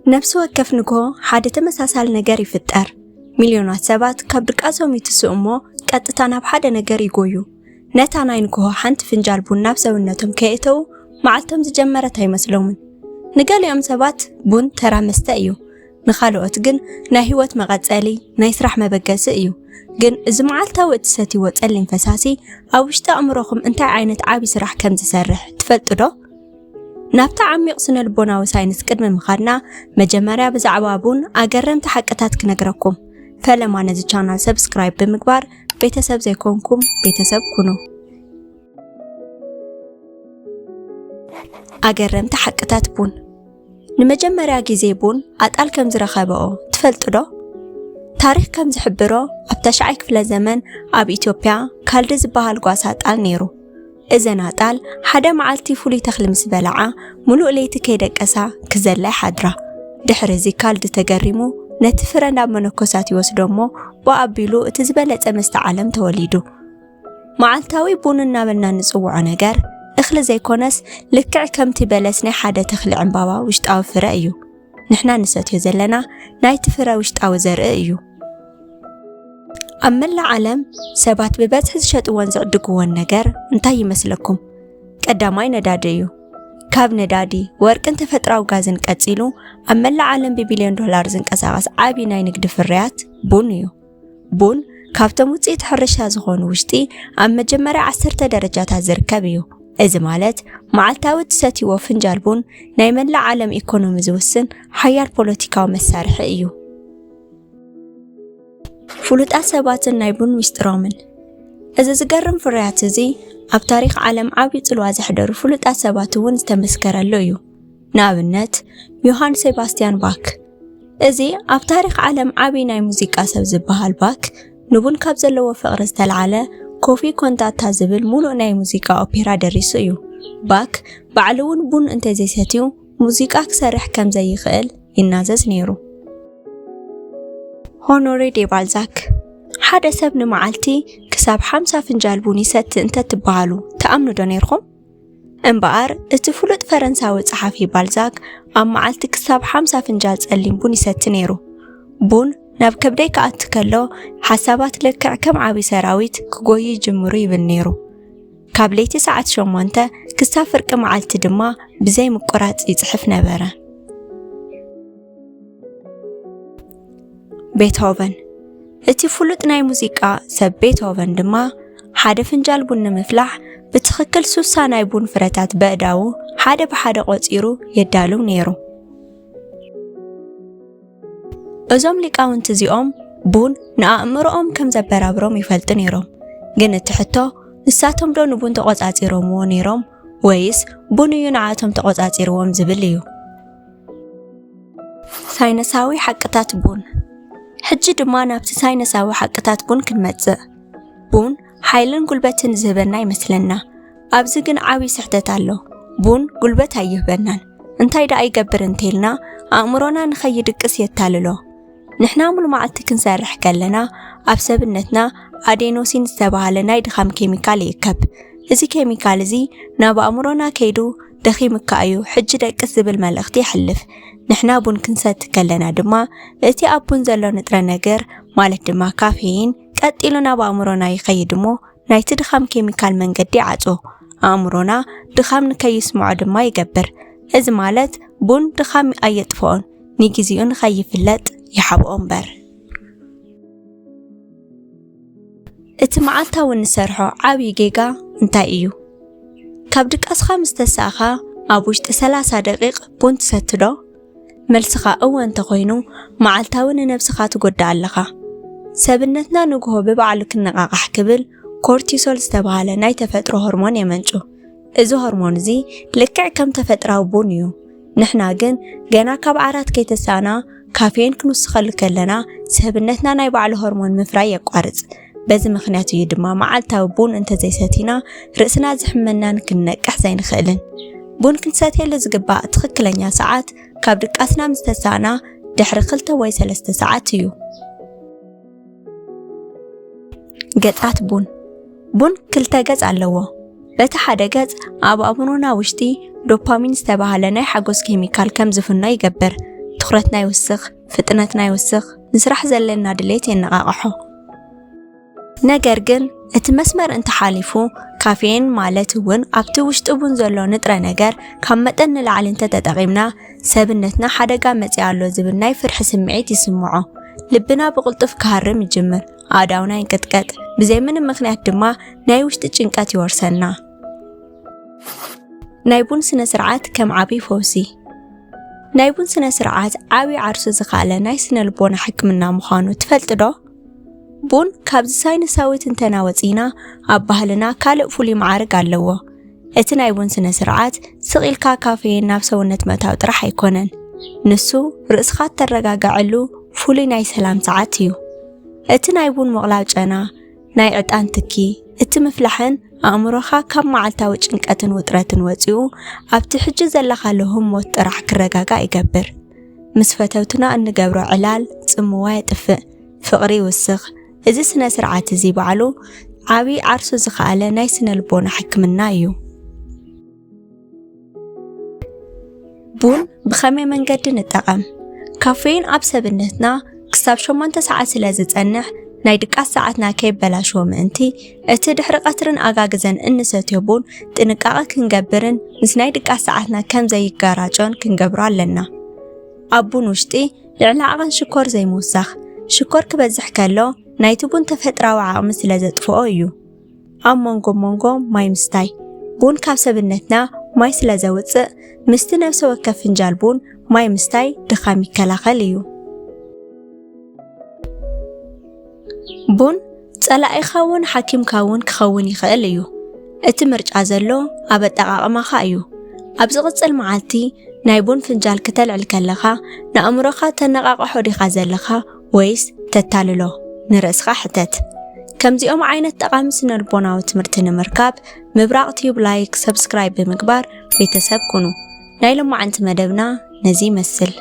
ነፍሲ ወከፍ ንግሆ ሓደ ተመሳሳሊ ነገር ይፍጠር። ሚልዮናት ሰባት ካብ ድቃሶም ይትስኡ እሞ ቀጥታ ናብ ሓደ ነገር ይጎዩ። ነታ ናይ ንግሆ ሓንቲ ፍንጃል ቡን ናብ ሰውነቶም ከየእተዉ መዓልቶም ዝጀመረት ኣይመስሎምን። ንገሊኦም ሰባት ቡን ተራ መስተ እዩ። ንኻልኦት ግን ናይ ህይወት መቐጸሊ፣ ናይ ስራሕ መበገሲ እዩ። ግን እዚ መዓልታዊ እትሰትይዎ ጸሊም ፈሳሲ ኣብ ውሽጢ ኣእምሮኹም እንታይ ዓይነት ዓቢ ስራሕ ከም ዝሰርሕ ትፈልጡ ዶ? ናብታ ዓሚቕ ስነ ልቦናዊ ሳይንስ ቅድሚ ምኻድና፣ መጀመርያ ብዛዕባ ቡን ኣገረምቲ ሓቅታት ክነግረኩም። ፈለማ ነዚ ቻናል ሰብስክራይብ ብምግባር ቤተሰብ ዘይኮንኩም ቤተሰብ ኩኑ። ኣገረምቲ ሓቅታት ቡን። ንመጀመርያ ግዜ ቡን ኣጣል ከም ዝረኸበኦ ትፈልጡ ዶ? ታሪኽ ከም ዝሕብሮ፣ ኣብ ተሽዓይ ክፍለ ዘመን ኣብ ኢትዮጵያ ካልዲ ዝበሃል ጓሳ ኣጣል ነይሩ። እዘን ኣጣል ሓደ መዓልቲ ፍሉይ ተኽሊ ምስ በልዓ፣ ምሉእ ለይቲ ከይደቀሳ ክዘላ ይሓድራ። ድሕሪ እዚ ካልዲ ተገሪሙ ነቲ ፍረ ናብ መነኮሳት ይወስዶ እሞ፣ ብኣቢሉ እቲ ዝበለጸ መስተ ዓለም ተወሊዱ። መዓልታዊ ቡን እናበልና እንጽውዖ ነገር እኽሊ ዘይኮነስ፣ ልክዕ ከምቲ በለስ ናይ ሓደ ተኽሊ ዕምባባ ውሽጣዊ ፍረ እዩ። ንሕና ንሰትዮ ዘለና ናይቲ ፍረ ውሽጣዊ ዘርኢ እዩ። ኣብ መላእ ዓለም ሰባት ብበዝሒ ዝሸጥዎን ዝዕድግዎን ነገር እንታይ ይመስለኩም? ቀዳማይ ነዳዲ እዩ። ካብ ነዳዲ፣ ወርቅን ተፈጥራዊ ጋዝን ቀጺሉ፣ ኣብ መላእ ዓለም ብቢልዮን ዶላር ዝንቀሳቐስ ዓቢ ናይ ንግዲ ፍርያት ቡን እዩ። ቡን ካብቶም ውጽኢት ሕርሻ ዝኾኑ ውሽጢ ኣብ መጀመርያ ዓሰርተ ደረጃታት ዝርከብ እዩ። እዚ ማለት፣ መዓልታዊ እትሰትይዎ ፍንጃል ቡን ናይ መላእ ዓለም ኢኮኖሚ ዝውስን ሓያል ፖለቲካዊ መሳርሒ እዩ። ፍሉጣት ሰባትን ናይ ቡን ሚስጥሮምን። እዚ ዝገርም ፍርያት እዚ ኣብ ታሪኽ ዓለም ዓቢ ጽልዋ ዘሕደሩ ፍሉጣት ሰባት እውን ዝተመስከረሉ እዩ። ንኣብነት፣ ዮሃን ሴባስቲያን ባክ። እዚ ኣብ ታሪኽ ዓለም ዓቢ ናይ ሙዚቃ ሰብ ዝበሃል ባክ፣ ንቡን ካብ ዘለዎ ፍቕሪ ዝተልዓለ ኮፊ ኮንታታ ዝብል ምሉእ ናይ ሙዚቃ ኦፔራ ደሪሱ እዩ። ባክ ባዕሉ እውን ቡን እንተዘይሰትዩ ሙዚቃ ክሰርሕ ከም ዘይኽእል ይናዘዝ ነይሩ። ሆኖሬ ዴ ባልዛክ። ሓደ ሰብ ንመዓልቲ ክሳብ ሓምሳ ፍንጃል ቡን ይሰቲ እንተትበሃሉ ትኣምኑ ዶ ነይርኩም? እምበኣር፣ እቲ ፍሉጥ ፈረንሳዊ ጸሓፊ ባልዛክ ኣብ መዓልቲ ክሳብ ሓምሳ ፍንጃል ጸሊም ቡን ይሰቲ ነይሩ። ቡን ናብ ከብደይ ክኣቱ ከሎ፣ ሓሳባት ልክዕ ከም ዓቢ ሰራዊት ክጎዩ ይጅምሩ ይብል ነይሩ። ካብ ለይቲ ሰዓት ሸሞንተ ክሳብ ፍርቂ መዓልቲ ድማ ብዘይ ምቁራጽ ይጽሕፍ ነበረ። ቤትሆቨን። እቲ ፍሉጥ ናይ ሙዚቃ ሰብ ቤትሆቨን ድማ፣ ሓደ ፍንጃል ቡን ንምፍላሕ ብትኽክል ሱሳ ናይ ቡን ፍረታት በእዳዉ ሓደ ብሓደ ቆጺሩ የዳልው ነይሩ። እዞም ሊቃውንቲ እዚኦም ቡን ንኣእምሮኦም ከም ዘበራብሮም ይፈልጡ ነይሮም። ግን እቲ ሕቶ፣ ንሳቶም ዶ ንቡን ተቖጻጺሮምዎ ነይሮም፣ ወይስ ቡን እዩ ንዓቶም ተቖጻጺርዎም ዝብል እዩ። ሳይነሳዊ ሓቅታት ቡን። ሕጂ ድማ ናብቲ ሳይነሳዊ ሓቅታት ቡን ክንመጽእ። ቡን ሓይልን ጉልበትን ዝህበና ይመስለና። ኣብዚ ግን ዓቢ ስሕተት ኣሎ። ቡን ጉልበት ኣይህበናን። እንታይ ደኣ ይገብር እንተኢልና፣ ኣእምሮና ንኸይድቅስ የታልሎ። ንሕና ሙሉ መዓልቲ ክንሰርሕ ከለና፣ ኣብ ሰብነትና ኣዴኖሲን ዝተባህለ ናይ ድኻም ኬሚካል ይእከብ። እዚ ኬሚካል እዚ ናብ ኣእምሮና ከይዱ፣ "ደኺምካ እዩ፣ ሕጂ ደቅስ" ዝብል መልእኽቲ የሕልፍ። ንሕና ቡን ክንሰቲ ከለና ድማ፣ እቲ ኣብ ቡን ዘሎ ንጥረ ነገር፣ ማለት ድማ ካፌይን፣ ቀጢሉ ናብ ኣእምሮና ይኸይድ እሞ፣ ናይቲ ድኻም ኬሚካል መንገዲ ይዓጽዎ። ኣእምሮና ድኻም ንከይስምዖ ድማ ይገብር። እዚ ማለት፣ ቡን ድኻም ኣየጥፍኦን፣ ንግዜኡ ንኸይፍለጥ ይሓብኦ እምበር። እቲ መዓልታዊ እንሰርሖ ዓብዪ ጌጋ እንታይ እዩ? ካብ ድቃስኻ ምስ ተሳእኻ፣ ኣብ ውሽጢ ሰላሳ ደቂቕ ቡን ትሰቲ ዶ? መልስኻ እወ እንተኾይኑ፣ መዓልታዊ ንነብስኻ ትጎድእ ኣለኻ። ሰብነትና ንግሆ ብባዕሉ ክነቓቓሕ ክብል፣ ኮርቲሶል ዝተባህለ ናይ ተፈጥሮ ሆርሞን የመንጩ። እዚ ሆርሞን እዚ ልክዕ ከም ተፈጥራዊ ቡን እዩ። ንሕና ግን ገና ካብ ዓራት ከይተሳእና፣ ካፌን ክንውስኸሉ ከለና፣ ሰብነትና ናይ ባዕሉ ሆርሞን ምፍራይ የቋርጽ። በዚ ምኽንያት እዩ ድማ መዓልታዊ ቡን እንተዘይሰቲና፣ ርእስና ዝሕመናን ክንነቅሕ ዘይንኽእልን። ቡን ክንሰትየሉ ዝግባእ ትኽክለኛ ሰዓት፣ ካብ ድቃስና ምስ ተሳእና ድሕሪ ክልተ ወይ ሰለስተ ሰዓት እዩ። ገጻት ቡን። ቡን ክልተ ገጽ ኣለዎ። በቲ ሓደ ገጽ ኣብ ኣእምሮና ውሽጢ ዶፓሚን ዝተባህለ ናይ ሓጎስ ኬሚካል ከም ዝፍኖ ይገብር። እቲ ትኹረትና ይውስኽ፣ ፍጥነትና ይውስኽ፣ ንስራሕ ዘለና ድሌት የነቓቕሖ። ነገር ግን እቲ መስመር እንተሓሊፉ፣ ካፌን ማለት እውን ኣብቲ ውሽጢ ቡን ዘሎ ንጥረ ነገር ካብ መጠን ንላዕሊ እንተተጠቒምና፣ ሰብነትና ሓደጋ መፂእ ኣሎ ዝብል ናይ ፍርሒ ስምዒት ይስምዖ። ልብና ብቕልጡፍ ክሃርም ይጅምር፣ ኣእዳውና ይንቅጥቀጥ፣ ብዘይ ምንም ምኽንያት ድማ ናይ ውሽጢ ጭንቀት ይወርሰና። ናይ ቡን ስነ ስርዓት ከም ዓብዪ ፈውሲ። ናይ ቡን ስነ ስርዓት ዓብዪ ዓርሱ ዝኸኣለ ናይ ስነ ልቦና ሕክምና ምዃኑ ትፈልጢ ዶ? ቡን ካብዚ ሳይንሳዊ ትንተና ወፂና፣ ኣብ ባህልና ካልእ ፍሉይ መዓርግ ኣለዎ። እቲ ናይ ቡን ስነ ስርዓት ስቕ ኢልካ ካፌን ናብ ሰውነት ምእታው ጥራሕ ኣይኮነን። ንሱ ርእስኻ እተረጋግዐሉ ፍሉይ ናይ ሰላም ሰዓት እዩ። እቲ ናይ ቡን ምቕላው ጨና፣ ናይ ዕጣን ትኪ፣ እቲ ምፍላሕን ኣእምሮኻ ካብ መዓልታዊ ጭንቀትን ውጥረትን ወፂኡ ኣብቲ ሕጂ ዘለኻሉ ህሞት ጥራሕ ክረጋጋእ ይገብር። ምስ ፈተውትና እንገብሮ ዕላል ጽምዋ የጥፍእ፣ ፍቕሪ ይውስኽ። እዚ ስነ ስርዓት እዚ ባዕሉ ዓብዪ ዓርሱ ዝኸኣለ ናይ ስነ ልቦና ሕክምና እዩ። ቡን ብኸመይ መንገዲ ንጠቐም? ካፌን ኣብ ሰብነትና ክሳብ ሸሞንተ ሰዓት ስለ ዝጸንሕ፣ ናይ ድቃስ ሰዓትና ከይበላሽዎ ምእንቲ፣ እቲ ድሕሪ ቀትርን ኣጋግዘን እንሰትዮ ቡን ጥንቃቐ ክንገብርን ምስ ናይ ድቃስ ሰዓትና ከም ዘይጋራጮን ክንገብሮ ኣለና። ኣብ ቡን ውሽጢ ልዕሊ ዓቐን ሽኮር ዘይምውሳኽ። ሽኮር ክበዝሕ ከሎ ናይቲ ቡን ተፈጥራዊ ዓቕሚ ስለ ዘጥፍኦ እዩ። ኣብ መንጎ መንጎ ማይ ምስታይ። ቡን ካብ ሰብነትና ማይ ስለ ዘውጽእ፣ ምስቲ ነፍሲ ወከፍ ፍንጃል ቡን ማይ ምስታይ ድኻም ይከላኸል እዩ። ቡን ጸላኢኻ እውን ሓኪምካ እውን ክኸውን ይኽእል እዩ። እቲ ምርጫ ዘሎ ኣብ ኣጠቓቕማኻ እዩ። ኣብ ዝቕጽል መዓልቲ ናይ ቡን ፍንጃል ክተልዕል ከለኻ፣ ንኣእምሮኻ ተነቓቕሖ ዲኻ ዘለኻ ወይስ ተታልሎ? ንርእስኻ ሕተት። ከምዚኦም ዓይነት ጠቓሚ ስነ ልቦናዊ ትምህርቲ ንምርካብ፣ ምብራቕ ቲዩብ ላይክ፣ ሰብስክራይብ ብምግባር ቤተሰብ ኩኑ። ናይ ሎማዓንቲ መደብና ነዚ ይመስል።